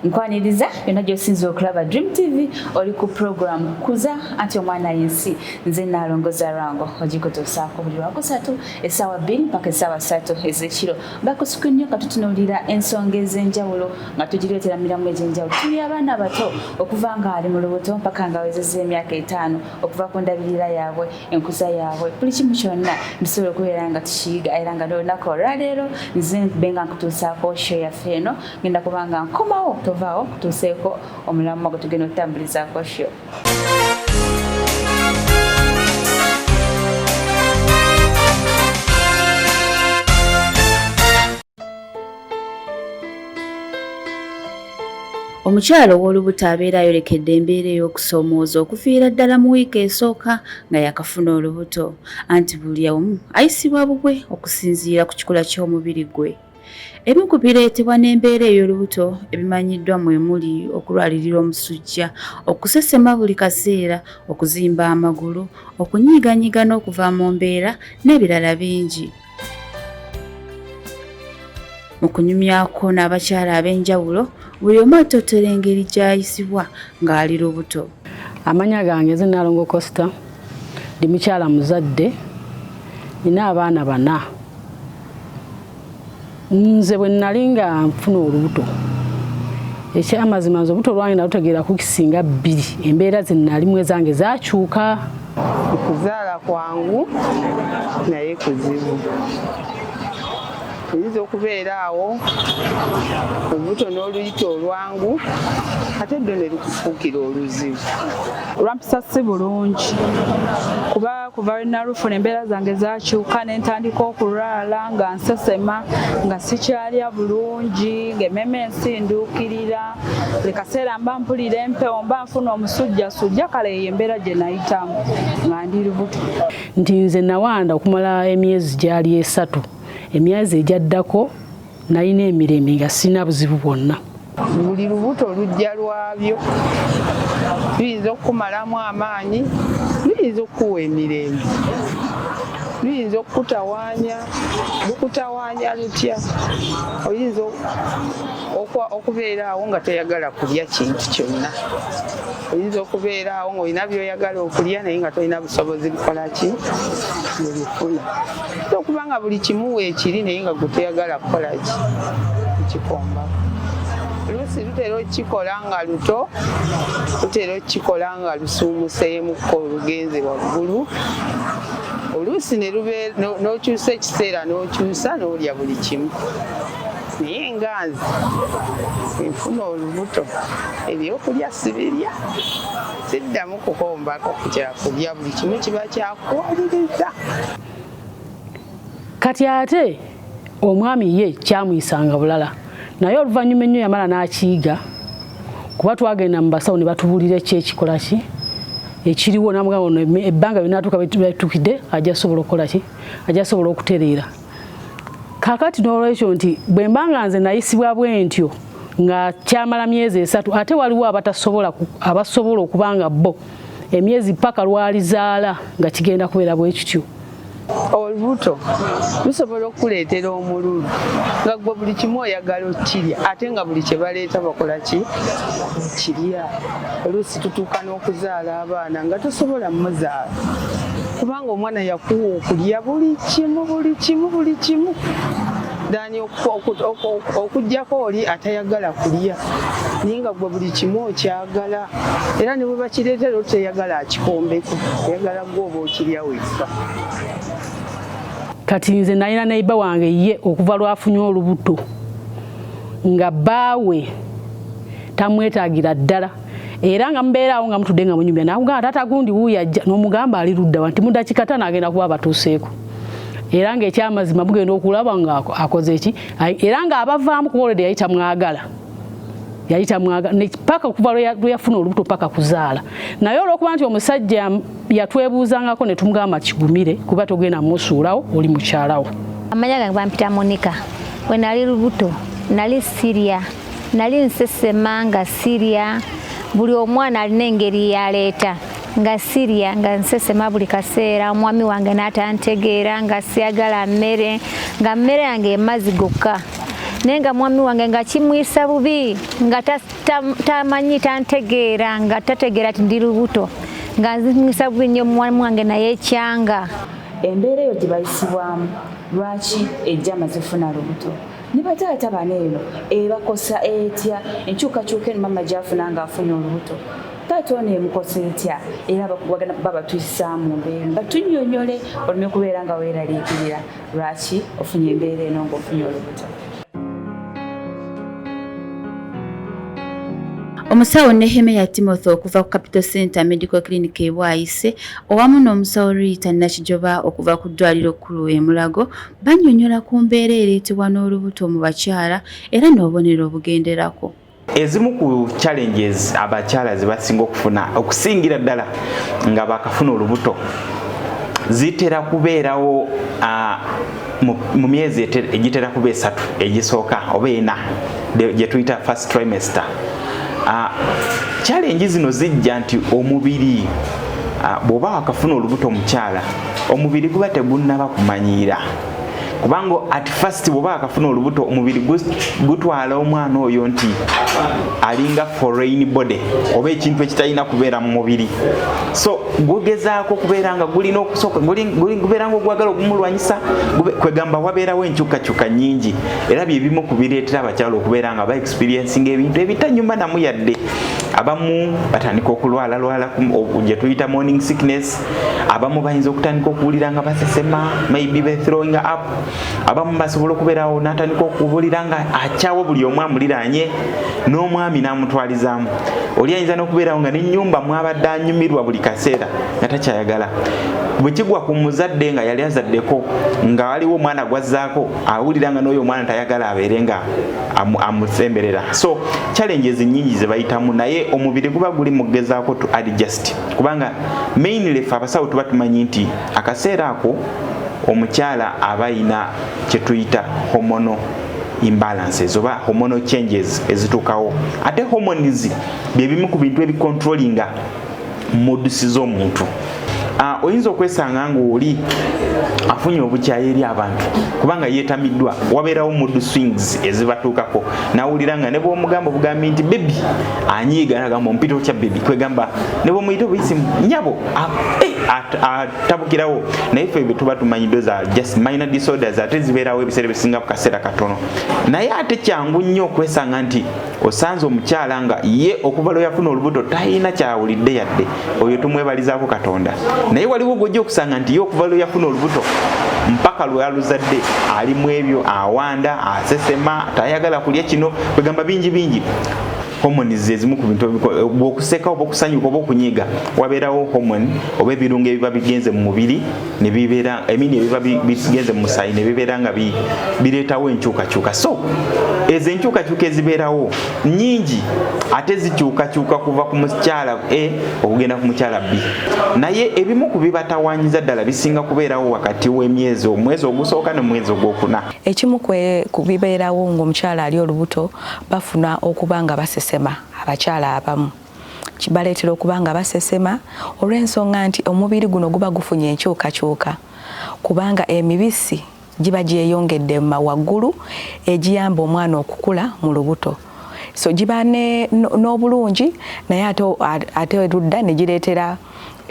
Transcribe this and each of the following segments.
Nkwaniriza yonna gy'osinza okulaba Dream TV, oli ku program Kuza anti omwana yensi. Nze Nnaalongo Zalwango, ogikutuusaako buli lwakusatu essaawa 2 mpaka essaawa 3 ez'ekiro. Bakusuku nnyo nga tutunuulira ensonga ez'enjawulo nga tugireetera miramu egy'enjawulo. Tuli abaana bato okuva nga ali mu lubuto mpaka nga awezezza emyaka 5, okuva ku ndabirira yaabwe, enkuza yaabwe, buli kimu kyonna ntusobola okubeera nga tukiyiga. Era nga n'olunaku olwaleero nze mbe nga nkutuusaako show yaffe eno, ngenda kuba nga nkomawo, tovaawo kutuuseeko omulamwa gwe tugenda okutambulizaako show. Omukyala ow'olubuto abeera ayolekedde embeera ey'okusoomooza okuviira ddala mu wiiki esooka nga yakafuna olubuto, anti buli omu ayisibwa bubwe okusinziira ku kikula ky'omubiri gwe. Ebimu ku bireetebwa n'embeera ey'olubuto ebimanyiddwa mwe muli okulwalirira omusujja, okusesema buli kaseera, okuzimba amagulu, okunyiiganyiiga n'okuva mu mbeera n'ebirala bingi. Mu kunyumyako n'abakyala ab'enjawulo, buli omu atottera engeri gy'ayisibwa ng'ali lubuto. Amanya gange nze Nalongo Costa, ndi mukyala muzadde, nina abaana 4. Nze bwe nali nga nfuna olubuto, ekyamazima nze olubuto lwange nalutegeera kukisinga 2, embeera ze nalimu ezange zakyuka. Okuzaala kwangu naye kuzibu. Oyinza okubeera awo olubuto n'oluyita olwangu ate ddo ne lukufuukira oluzibu. Lwampisa si bulungi kuba kuva lwe nalufuna embeera zange zakyuka ne ntandika okulwala nga nsesema, nga sikyalya bulungi, ng'emmeme ensinduukirira, buli kaseera mba mpulira empewo, mba nfuna omusujjasujja. Kale eyo embeera gye nayitamu nga ndi lubuto. Nti nze nawanda okumala emyezi gyali 3, emyezi egyaddako nalina emirembe nga sirina buzibu bwonna. Buli lubuto lujja lwabyo, luyinza okukumalamu amaanyi, luyinza okukuwa emirembe, luyinza okukutawaanya. Lukutawaanya lutya? Oyinza okubeera awo nga toyagala kulya kintu kyonna, oyinza okubeera awo ng'olina by'oyagala okulya naye nga tolina busobozi bukola ki bubifuna. Okuba nga buli kimu weekiri naye nga gwe toyagala kukola ki kukikombako. Oluusi lutera okukikola nga luto, lutera okukikola nga lusuumuseemukko olugenze waggulu, oluusi n'okyusa ekiseera n'okyusa n'olya buli kimu. Naye nga nze nfuna olubuto ebyokulya sibirya, siddamu kukombako ku kyakulya, buli kimu kiba kyakuwaliriza. Kati ate omwami ye kyamuyisanga bulala, naye oluvannyuma ennyo yamala n'akiyiga, kuba twagenda mu basawo ne batubuulira ki ekikola ki ekiriwo, n'amugamba ono ebbanga lyonna bituukidde ajja sobola okukola ki, ajja sobola okutereera. Kaakati n'olwekyo nti bwe mba nga nze nayisibwa bwe ntyo nga kyamala myezi 3, ate waliwo abatasobola abasobola okuba nga bo emyezi paka lwalizaala nga kigenda kubeera bwe kityo. Olubuto lusobola okukuleetera omululu nga gwe buli kimu oyagala okirya, ate nga buli kye baleeta bakola ki okirya. Oluusi tutuuka n'okuzaala abaana nga tosobola muzaala kubanga omwana yakuwa okulya buli kimu, buli kimu, buli kimu, dani okuggyako oli atayagala kulya, naye nga gwe buli kimu okyagala, era ne bwe bakireetera oteyagala akikombeko, oyagala gwe oba okirya wekka. Kati nze nalina neighbor wange ye okuva lwafunye olubuto nga bbaawe tamwetaagira ddala, era nga mubeeraawo nga mutudde nga munyumya, n'akugamba taata gundi wuuyo ajja, n'omugamba ali ludda wa, nti mu ddakiika 5 agenda kuba abatuuseeko. Era ng'ekyamazima mugenda okulaba nga akoze ki, era ng'abavaamu kuba already yali tamwagala, yali tamwagala paka okuva lwe yafuna olubuto paka kuzaala. Naye olw'okuba nti omusajja yatwebuuzangako ne tumugamba kigumire kuba togenda musuulawo, oli mukyalawo. Amanya gange bampita Monica. Bwe nali lubuto nali sirya, nali nsesema nga sirya, buli omwana alina engeri yaleeta nga sirya, nga nsesema buli kaseera. Omwami wange n'atantegeera, nga siyagala mmere, nga mmere yange emazzi gokka. Naye nga mwami wange nga kimuyisa bubi, nga tamanyi, tantegeera, nga tategeera ti ndi lubuto, nga nzimuyisa bubi nnyo mwami wange naye ekyanga. Embeera eyo gye bayisibwamu lwaki ejja amaze funa lubuto? Ne bataata bano eno ebakosa etya enkyukakyuka eno mama gy'afuna ng'afunye olubuto? Taata ono emukosa etya? Era bagenda kuba batuyisaamu mu mbeera eno, batunnyonnyole oleme kubeera nga weeraliikirira lwaki ofunye embeera eno ng'ofunye olubuto. Omusawo Nehemiah Timothy okuva ku Capital Center Medical Clinic e Bwaise owamu n'omusawo Rita Nakijoba okuva ku ddwaliro ekkulu e Mulago bannyonnyola ku mbeera ereetebwa n'olubuto mu bakyala era n'obubonero obugenderako. Ezimu ku challenges abakyala ze basinga okufuna okusingira ddala nga bakafuna olubuto zitera kubeerawo mu myezi egitera kuba 3 egisooka oba 4 gye tuyita first trimester. Challenge zino zijja nti omubiri bw'oba wakafuna olubuto omukyala, omubiri guba tegunnaba kumanyiira, kubanga at first bw'oba wakafuna olubuto omubiri gutwala omwana oyo nti alinga foreign body oba ekintu ekitalina kubeera mu mubiri. So gugezaako okubeera nga gulina okusooka gubeera nga ogwagala ogumulwanyisa, kwegamba wabeerawo enkyukakyuka nnyingi, era bye bimu ku bireetera abakyala okubeera nga ba experiencing ebintu ebitanyuma namu yadde. Abamu batandika okulwalalwala gye tuyita morning sickness, abamu bayinza okutandika okuwulira nga basesema, maybe be throwing up, abamu basobola okubeerawo n'atandika okuwulira nga akyawa buli omu amuliraanye n'omwami n'amutwalizaamu. Oli ayinza n'okubeerawo nga n'ennyumba mwabadde anyumirwa buli kaseera nga takyayagala. Bwe kigwa ku muzadde nga yali azaddeko nga waliwo omwana gw'azzaako, awulira nga n'oyo omwana tayagala abeere nga amusemberera. So challenges nnyingi ze bayitamu, naye omubiri guba guli mu kugezaako to adjust, kubanga mainly ffe abasawo tuba tumanyi nti akaseera ako omukyala aba ayina kye tuyita hormonal imbalances oba hormonal changes ezituukawo. Ate hormones bye bimu ku bintu ebicontrollinga moods z'omuntu. Oyinza okwesanga ng'oli afunye obukyayi eri abantu kubanga yeetamiddwa, wabeerawo mood swings ezibatuukako, nawulira nga ne bw'omugamba obugambi nti baby anyiiga, nagamba ompita otya baby, kwegamba ne bw'omuyita obuyisi nyabo atabukirawo. Naye ffe bye tuba tumanyiddwe za just minor disorders, ate zibeerawo ebiseera ebisinga ku kaseera katono. Naye ate kyangu nnyo okwesanga nti osanze omukyala nga ye okuva lwe yafuna olubuto talina kyawulidde yadde, oyo tumwebalizaako Katonda. Naye waliwo gw'ojja okusanga nti ye okuva lwe yafuna olubuto mpaka lwe yaluzadde ali mu ebyo, awanda, asesema, tayagala kulya kino, kwegamba bingi bingi. Hormones ezimu ku bintu bw'okuseka oba okusanyuka oba okunyiiga, wabeerawo hormone oba ebirungo ebiba bigenze mu mubiri ne bibeera emini ebiba bigenze mu musaayi ne bibeera nga bireetawo enkyukakyuka. So ezo enkyukakyuka ezibeerawo nnyingi, ate zikyukakyuka kuva ku mukyala A okugenda ku mukyala B. Naye ebimu ku bibatawaanyiza ddala bisinga kubeerawo wakati w'emyezi, omwezi ogusooka n'omwezi ogwokuna. Ekimu ku bibeerawo ng'omukyala ali olubuto, bafuna okuba nga basesema. Abakyala abamu kibaleetera okuba nga basesema olw'ensonga nti omubiri guno guba gufunye enkyukakyuka, kubanga emibisi giba gyeyongedde waggulu egiyamba omwana okukula mu lubuto. So giba n'obulungi, naye ate ludda ne gireetera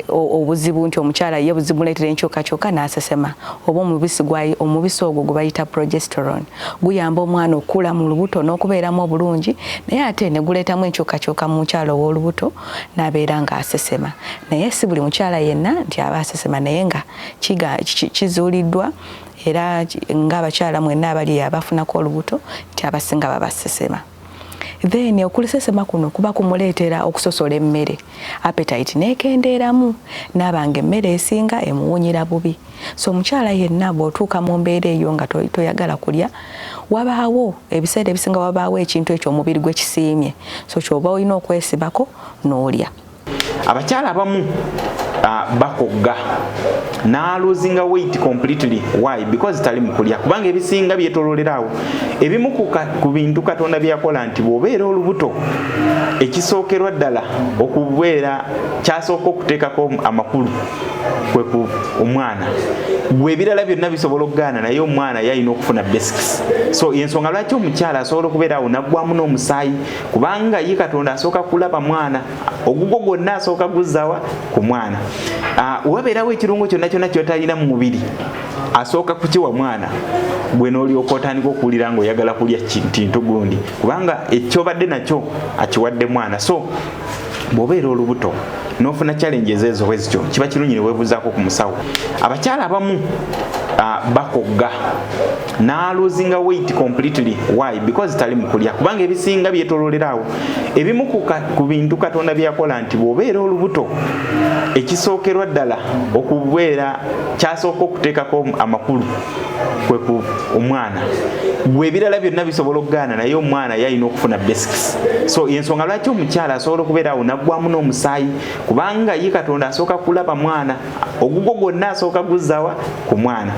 obuzibu nti omukyala ye buzimuleetera enkyukakyuka n'asesema, oba omubisi ogwo gwe bayita progesterone guyamba omwana okukula mu lubuto n'okubeeramu obulungi, naye ate ne guleetamu enkyukakyuka mu mukyala ow'olubuto n'abeera ng'asesema. Naye si buli mukyala yenna nti aba asesema, naye nga kizuuliddwa era ng'abakyala mwenna abali abafunako olubuto nti abasinga babasesema. Then okulisesema kuno kuba kumuleetera okusosola emmere, appetite n'ekendeeramu, n'aba nga emmere esinga emuwunyira bubi. So omukyala yenna bw'otuuka mu mbeera eyo nga toyagala kulya, wabaawo ebiseera ebisinga wabaawo ekintu ekyo omubiri gwe kisiimye, so ky'oba olina okwesibako n'olya. Abakyala abamu bakogga n'alosinga weight completely. Why? Because tali mu kulya, kubanga ebisinga byetololera awo. Ebimu ku bintu Katonda byeyakola nti bw'obeera olubuto, ekisookerwa ddala okubeera kyasooka okuteekako amakulu kwe ku omwana. Gwe ebirala byonna bisobola okugaana, naye omwana ye alina okufuna basics. So ensonga lwaki omukyala asobola okubeera awo naggwamu n'omusaayi, kubanga ye Katonda asooka kulaba mwana, ogugwo gwonna asooka guzzawa ku mwana. Wabeerawo ekirungo kyonna kyonna kyotalina mu mubiri, asooka kukiwa mwana, gwe n'olyoka otandika okuwulira ng'oyagala kulya kintu gundi, kubanga ekyobadde nakyo akiwadde mwana. So bw'obeera olubuto n'ofuna challenges ezo bwe zityo, kiba kirungi ne weebuuzaako ku musawo. Abakyala abamu bakogga n'alosinga weight completely. Why? Because tali mu kulya, kubanga ebisinga byetololera awo. Ebimu ku bintu Katonda byakola nti bw'obeera olubuto, ekisookerwa ddala okubeera kyasooka okuteekako amakulu kwe ku omwana. Gwe ebirala byonna bisobola okugaana, naye omwana ye alina okufuna basics. So ensonga lwaki omukyala asobola okubeera awo naggwamu n'omusaayi, kubanga ye Katonda asooka kulaba mwana, ogugwo gwonna asooka guzzawa ku mwana.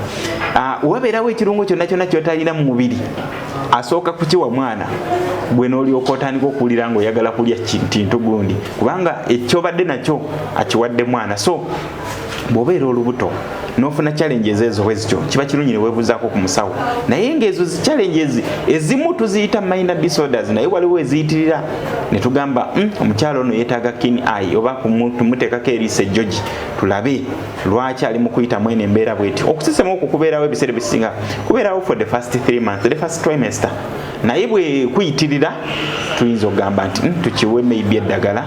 Wabeerawo ekirungo kyonna kyonna kyotalina mu mubiri, asooka kukiwa mwana, gwe n'olyoka otandika okuwulira ng'oyagala kulya kintu gundi, kubanga ekyobadde nakyo akiwadde mwana. So bw'obeera olubuto n'ofuna challenges ezo bwe zityo, kiba kirungi ne weebuuzaako ku musawo. Naye ng'ezo zi challenges ezimu tuziyita minor disorders, naye waliwo eziyitirira ne tugamba, omukyala ono yeetaaga keen eye oba tumuteekako eriiso ejjogi, tulabe lwaki ali mu kuyitamu eno embeera bweti." Okusesema okwo kubeerawo ebiseera ebisinga kubeerawo for the first 3 months, the first trimester, naye bwe kuyitirira tuyinza okugamba nti, tukiwe maybe eddagala,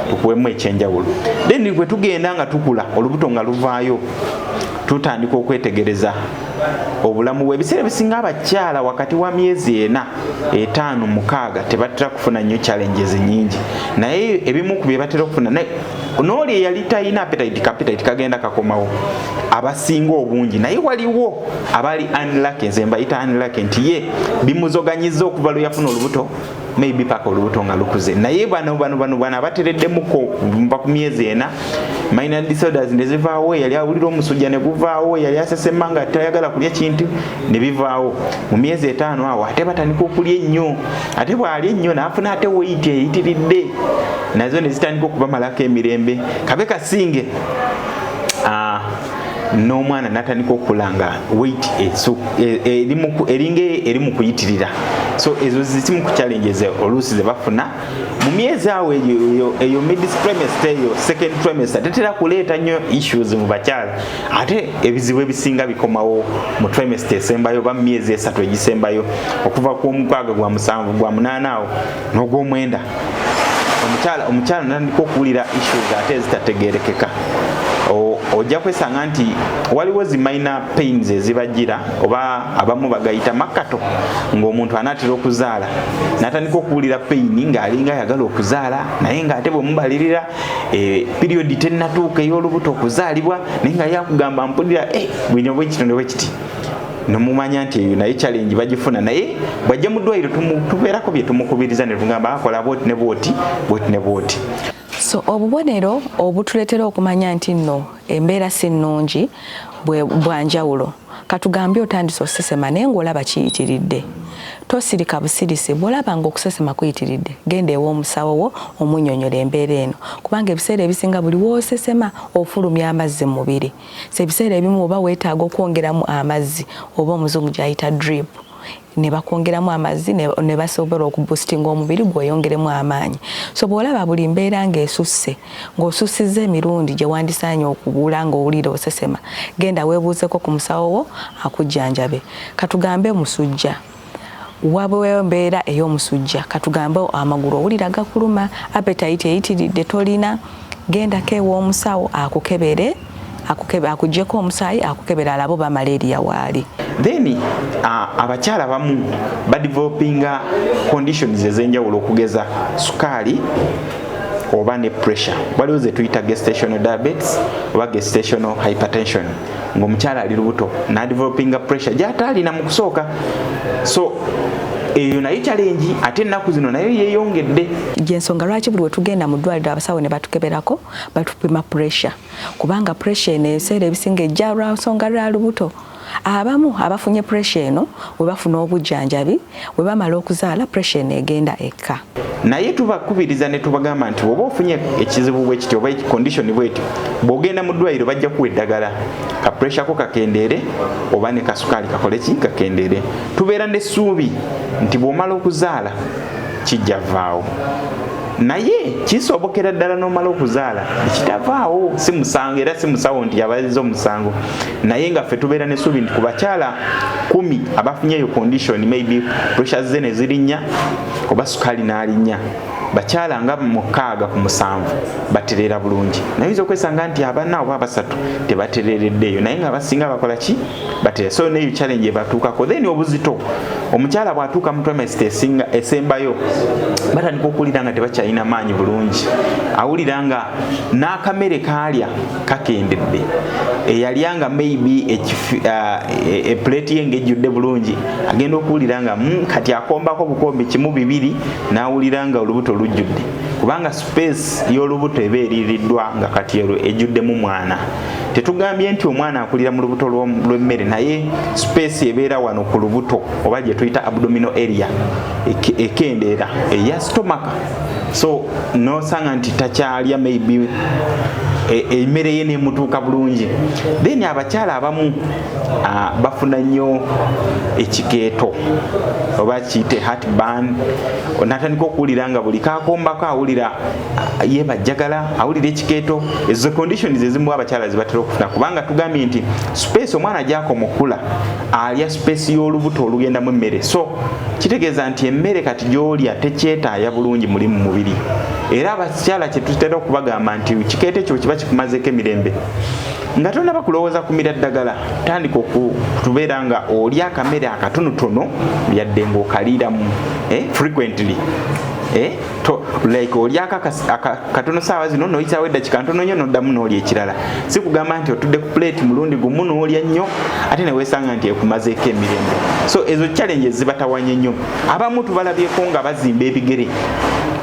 tukuwemu ekyenjawulo." Then bwe tugenda nga tukula, olubuto nga luvaayo, tutandika okwetegereza obulamu bwe. Ebiseera ebisinga abakyala wakati wa myezi 4, 5, 6 tebatera kufuna nnyo challenges nyingi, naye ebimu ku bye batera okufuna, n'oli eyali talina appetite, ka appetite kagenda kakomawo abasinga obungi. Naye waliwo abali unlucky, nze mbayita unlucky, nti ye bimuzoganyiza okuva lwe yafuna olubuto maybe paka olubuto nga lukuze. Naye bano bano bano bano abatereddemuko mva ku myezi 4, minor disorders ne zivaawo, eyali awulira omusujja ne guvaawo, eyali asesema nga tayagala kulya kintu ne bivaawo. Mu myezi 5 awo ate batandika okulya ennyo, ate bw'alya ennyo n'afuna ate weight eyitiridde, nazo ne zitandika okubamalako emirembe. Kabe kasinge n'omwana natandika okukula nga weight eringa eri mu kuyitirira. So ezo zimu ku challenges oluusi ze bafuna mu myezi awo eyo mid trimester. Eyo second trimester tetera kuleeta nnyo issues mu bakyala, ate ebizibu ebisinga bikomawo mu trimester esembayo oba mu myezi 3 egisembayo, okuva ku 6, gwa 7, gwa 8 awo n'ogwomwenda. Omukyala natandika okuwulira issues ate ezitategerekeka. Ojja kwesanga nti waliwo zi minor pains ezibajjira, oba abamu bagayita makato, ng'omuntu anaatera okuzaala n'atandika okuwulira pain ng'alinga ayagala okuzaala, naye ng'ate bwe mubalirira period tennatuuka ey'olubuto okuzaalibwa, naye nga yakugamba, "Mpulira bwino bwekito bwe kiti," nomumanya nti eyo naye challenge bagifuna. Naye bwajja mu ddwaliro, tubeerako bye tumukubiriza ne tugamba, "Akola bwoti ne bwoti, bwoti ne bwoti." So obubonero obutuleetera okumanya nti nno embeera si nnungi bwanjawulo. Katugambye otandise osesema naye ng'olaba kiyitiridde, tosirika busirisi. Bw'olaba nga okusesema kuyitiridde, genda ew'omusawo wo omunnyonnyola embeera eno, kubanga ebiseera ebisinga buli woosesema ofulumya amazzi mu mubiri. So ebiseera ebimu oba weetaaga okwongeramu amazzi, oba omuzungu gy'ayita drip, ne bakwongeramu amazzi ne basobola okuboostinga omubiri gweyongeremu amaanyi. So bw'olaba buli mbeera ng'esusse, ng'osussizza emirundi gye wandisaanye okubuula ng'owulira osesema, genda weebuuzeko ku musawo wo akujjanjabe. Katugambe musujja, wabeewo embeera ey'omusujja, katugambe amagulu owulira gakuluma, appetite eyitiridde tolina, gendako ew'omusawo akukebere, akuggyeko omusaayi, akukebere alabe oba malaria waali. Then abakyala abamu badevelopinga conditions ez'enjawulo, okugeza sukaali oba ne pressure. Waliwo ze tuyita gestational diabetes oba gestational hypertension, ng'omukyala ali lubuto n'adevelopinga pressure gy'ataalina mu kusooka. So eyo nayo challenge, ate ennaku zino nayo yeeyongedde. Gyensonga lwaki buli wetugenda mu ddwaliro abasawo ne batukeberako, batupima pressure, kubanga pressure eno ebiseera ebisinga ejja lwa nsonga lwa lubuto. Abamu abafunye pressure eno we bafuna obujjanjabi, we bamala okuzaala pressure eno egenda ekka. Naye tubakubiriza ne tubagamba nti bw'oba ofunye ekizibu bwe kityo oba condition bwetyo, bw'ogenda mu ddwaliro bajja kuwa eddagala ka pressure ko kakendeere oba ne kasukaali kakole ki, kakendeere. Tubeera n'essuubi nti bw'omala okuzaala kijja vaawo, naye kisobokera ddala n'omala okuzaala ekitavaawo. Si musango era si musawo nti yabazizza omusango, naye nga ffe tubeera n'essuubi nti ku bakyala 10 abafunye eyo condition, maybe pressure ze ne zirinnya oba sukaali n'alinnya, bakyala nga 6 ku 7 batereera bulungi. Naye oyinza okwesanga nti abana oba abasatu tebatereereddeeyo, naye nga abasinga bakola ki, batereera. So neyo challenge ebatuukako. Then obuzito, omukyala bw'atuuka mu trimester esinga esembayo, batandika okuwulira nga tebakyalina maanyi bulungi, awulira nga n'akamere kaalya kakendedde. Eyalyanga maybe epuleeti ye ng'ejjudde bulungi, agenda okuwulira nga kati akombako bukombi kimu bibiri, n'awulira nga olubuto lujjudde, kubanga space y'olubuto eba eriiriddwa nga kati ero ejjuddemu mwana. Tetugambye nti omwana akulira mu lubuto lw'emmere, naye space ebeera wano ku lubuto oba gye tuyita abdominal area ekendeera eya stomach, so nosanga nti takyalya maybe emmere ye nemutuuka bulungi. Then abakyala abamu bafuna nnyo ekikeeto oba kiyite heartburn, natandika okuwulira nga buli kakombako awulira yebajjagala, awulira ekikeeto. Ezo conditions ezimu abakyala zibatera okufuna, kubanga tugambye nti space omwana gyakoma okukula alya space y'olubuto olugendamu emmere, so kitegeeza nti emmere kati gy'olya tekyetaaya bulungi muli mu mubiri. Era abakyala kyetutera okubagamba nti kikeeto ekyo kiba kikumazeeko emirembe nga tonaba kulowooza kumira ddagala, tandika okutubeera nga olya akamere akatonotono, yadde ng'okaliiramu frequently, like olyako katono saawa zino, noyitawo eddakika ntono nnyo noddamu n'olya ekirala. Si kugamba nti otudde ku plate mulundi gumu n'olya nnyo ate neweesanga nti ekumazeeko emirembe. So ezo challenges zibatawanye nnyo. Abamu tubalabyeko nga bazimba ebigere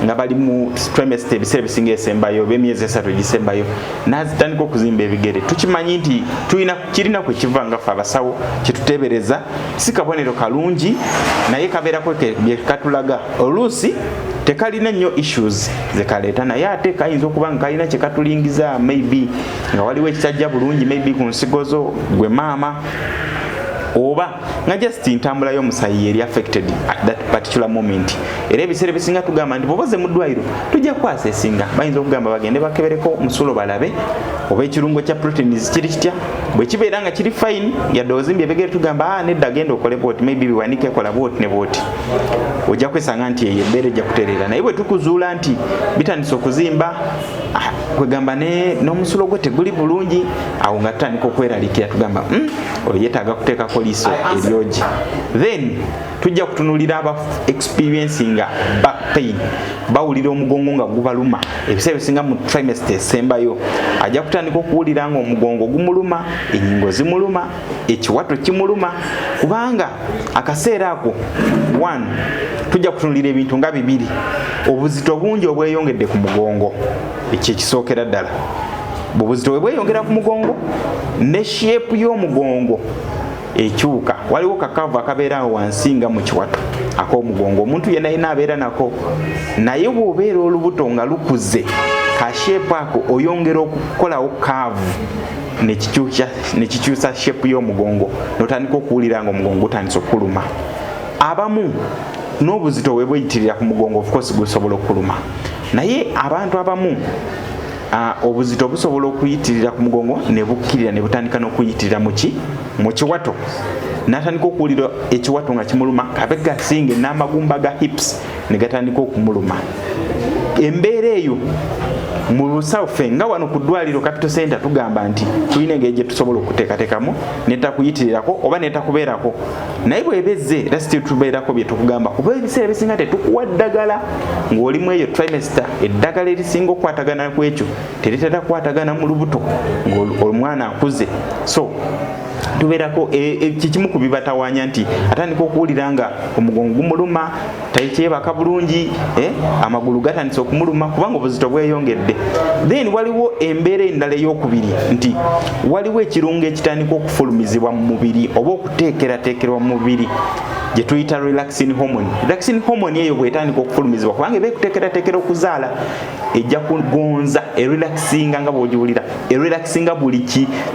nga bali mu trimester, ebiseera ebisinga esembayo oba emyezi 3 egisembayo, nazitandika okuzimba ebigere. Tukimanyi nti tulina kirina kwe kiva nga ffe abasawo kyetuteebereza si kabonero kalungi, naye kabeerako bye katulaga. Oluusi tekalina nnyo issues zekaleeta, naye ate kayinza okuba nga kalina kyekatulingiza, maybe nga waliwo ekitajja bulungi, maybe ku nsigo zo gwe maama, oba nga just ntambula y'omusayi eri affected at that particular moment. Era ebiseera ebisinga tugamba nti bw'oba ozze mu ddwaliro tujja kuassessinga. Bayinza okugamba bagende bakebereko omusulo balabe oba ekirungo kya proteins kiri kitya. Bwe kibeera nga kiri fine, yadde ozimbye ebigere, tugamba, "Ah, nedda, genda okole bwoti, maybe biwanike, kola bwoti ne bwoti," ojja kwesanga nti eyo embeera ejja kutereera. Naye bwe tukuzuula nti bitandise okuzimba, kwegamba n'omusulo gwe teguli bulungi, awo nga tutandika okweraliikira, tugamba, oyo yeetaaga kuteekako liiso eryogi." Then tujja kutunulira aba experiencing back pain, bawulira omugongo nga gubaluma. Ebiseera ebisinga mu trimester esembayo ajja kutandika okuwulira nga omugongo gumuluma, ennyingo zimuluma, ekiwato kimuluma, kubanga akaseera ako one tujja kutunulira ebintu nga bibiri: obuzito bungi obweyongedde ku mugongo, ekyo ekisookera ddala. Bwobuzito bwe bweyongera ku mugongo, ne shape y'omugongo ekyuka. Waliwo kakaavu akabeera awo wansi nga mu kiwato ak'omugongo, omuntu yenna yenna abeera nako, naye bw'obeera olubuto nga lukuze, ka shape ako oyongera okukolawo curve nekikyusa shape y'omugongo, notandika okuwulira nga omugongo gutandise okuluma. Abamu n'obuzito bwe bweyitirira ku mugongo, of course gusobola okuluma, naye abantu abamu obuzito busobola okuyitirira ku mugongo ne bukkirira ne butandika n'okuyitirira muki, mu kiwato, n'atandika okuwulira ekiwato nga kimuluma, kabe gasinge n'amagumba ga hips ne gatandika okumuluma. Embeera eyo mu busawo ffe nga wano ku ddwaliro Capital Center tugamba nti tulina engeri gye tusobola okuteekateekamu netakuyitirirako oba netakubeerako, naye bweba ezze era still tubeerako bye tukugamba, kuba ebiseera ebisinga tetukuwa ddagala ng'olimu eyo trimester. Eddagala erisinga okukwatagana ku ekyo teritera kukwatagana mu lubuto ng'omwana akuze. So Tubeerako kikimu ku bibatawanya nti atandika okuwulira nga omugongo gumuluma, takyebaka bulungi, amagulu gatandise okumuluma kubanga obuzito bweyongedde. Then waliwo embeera endala eyokubiri nti waliwo ekirungo ekitandika okufulumizibwa mu mubiri oba okuteekerateekerwa mu mubiri gye tuyita relaxin hormone. Relaxin hormone eyo bwetandika okufulumizibwa, kubanga eba ekuteekerateekera okuzaala, ejja kugonza erelaxinga nga bw'ogiwulira, erelaxinga buli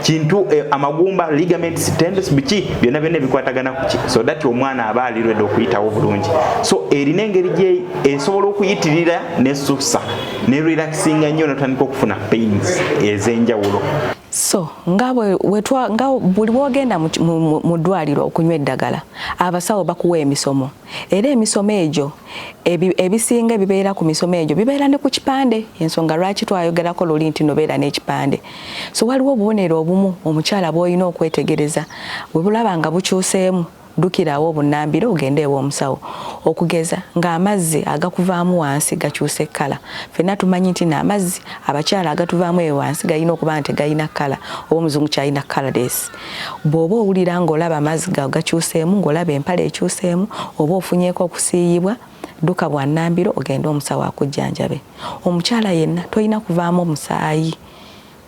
kintu, amagumba, ligaments, tendons, biki byonna byonna ebikwatagana ku ki, so that omwana aba ali ready okuyitawo bulungi. So erina engeri gye esobola okuyitirira nesusa ne relaxinga nnyo, notandika okufuna pains ez'enjawulo. So nga nga buli bwogenda mu ddwaliro okunywa eddagala, abasawo bakuwa emisomo, era emisomo egyo ebisinga ebibeera ku misomo egyo bibeera ne ku kipande. Ensonga lwaki twayogerako luli nti nobeera n'ekipande. So waliwo obubonero obumu omukyala bw'olina okwetegereza, bwe bulaba nga bukyuseemu, ddukirawo obunnambiro ogende ew'omusawo. Okugeza ng'amazzi agakuvaamu wansi gakyuse kkala. Ffenna tumanyi nti n'amazzi abakyala agatuvaamu eyo wansi galina okuba nti tegalina kkala, oba omuzungu kyalina colorless. Bw'oba owulira ng'olaba amazzi gago gakyuseemu, ng'olaba empale ekyuseemu, oba ofunyeeko okusiiyibwa, dduka bwannambiro ogende omusawo akujjanjabe. Omukyala yenna tolina kuvaamu omusaayi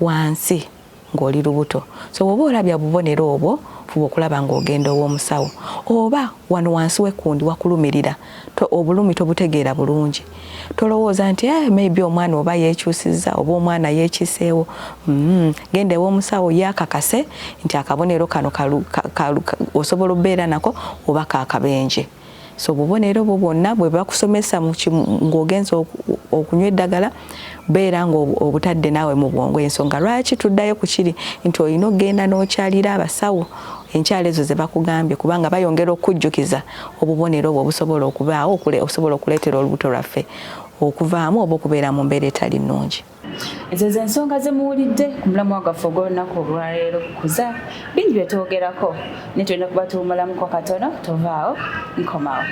wansi ng'oli lubuto. So bw'oba olabya obubonero obwo, fuba okulaba ng'ogenda ow'omusawo. Oba wano wansi w'ekkundi wakulumirira, obulumi tobutegeera bulungi, tolowooza nti maybe omwana oba yeekyusizza oba omwana yeekiseewo. Genda ew'omusawo yakakase nti akabonero kano osobola okubeera nako oba kakabenje. So obubonero obwo bwonna bwe bakusomesa ng'ogenza okunywa eddagala, beera nga obutadde naawe mu bwongo. Ensonga lwaki tuddayo ku kiri nti olina okugenda n'okyalira abasawo enkyalo ezo ze bakugambye, kubanga bayongera okukujjukiza obubonero obwo obusobola okubaawo obusobola okuleetera olubuto lwaffe okuvaamu oba okubeera mu mbeera etali nnungi. Ezo zensonga zemuwulidde ku mulamwa gwaffe ogw'olunaku olwaleero. Kuza bingi bye twogerako, naye tulina kuba tuwumulamuko katono. Tovaawo, nkomawo.